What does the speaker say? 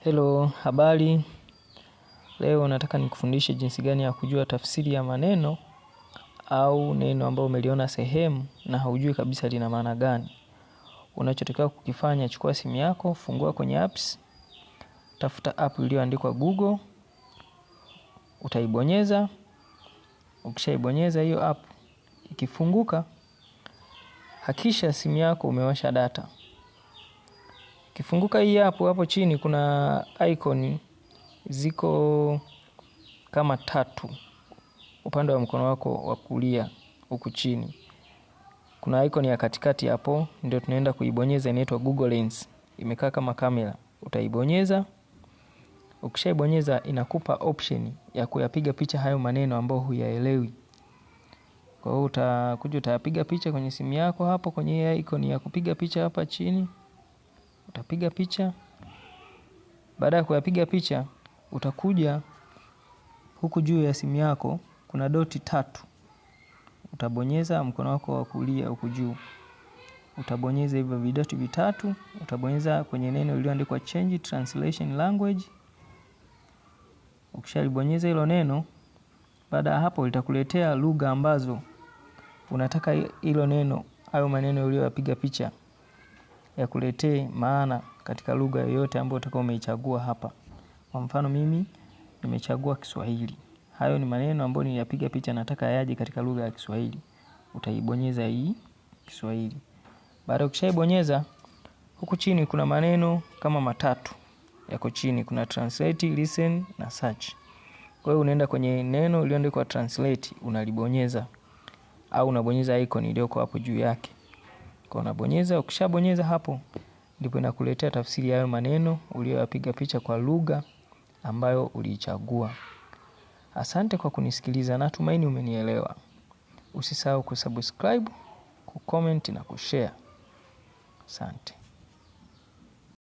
Hello, habari. Leo nataka nikufundishe jinsi gani ya kujua tafsiri ya maneno au neno ambalo umeliona sehemu na haujui kabisa lina maana gani. Unachotakiwa kukifanya, chukua simu yako, fungua kwenye apps, tafuta app iliyoandikwa Google, utaibonyeza. Ukishaibonyeza hiyo app, ikifunguka, hakisha simu yako umewasha data. Ikifunguka hii app, hapo chini kuna icon ziko kama tatu upande wa mkono wako wa kulia huku chini. Kuna icon ya katikati hapo, ndio tunaenda kuibonyeza, inaitwa Google Lens. Imekaa kama kamera. Utaibonyeza. Ukishaibonyeza inakupa option ya kuyapiga picha hayo maneno ambayo huyaelewi. Kwa hiyo utakuja utayapiga picha kwenye simu yako hapo kwenye hii icon ya kupiga picha hapa chini. Utapiga picha. Baada ya kuyapiga picha, utakuja huku juu ya simu yako kuna doti tatu. Utabonyeza mkono wako wa kulia huku juu. Utabonyeza hivyo vidoti vitatu, utabonyeza kwenye neno lililoandikwa Change Translation Language. Ukishalibonyeza hilo neno, baada ya hapo litakuletea lugha ambazo unataka hilo neno au maneno uliyoyapiga picha yakuletee maana katika lugha yoyote ambayo utakuwa umeichagua hapa. Kwa mfano mimi nimechagua Kiswahili. Hayo ni maneno ambayo niliyapiga picha nataka yaje katika lugha ya Kiswahili. Utaibonyeza hii Kiswahili. Baada ukishaibonyeza, huku chini kuna maneno kama matatu yako chini, kuna translate, listen na search. Kwa hiyo unaenda kwenye neno lililoandikwa translate, unalibonyeza au unabonyeza icon iliyoko hapo juu yake. Kwa unabonyeza, ukishabonyeza hapo ndipo inakuletea tafsiri ya hayo maneno uliyoyapiga picha kwa lugha ambayo uliichagua. Asante kwa kunisikiliza, natumaini umenielewa. Usisahau kusubscribe, kucomment na kushare. Asante.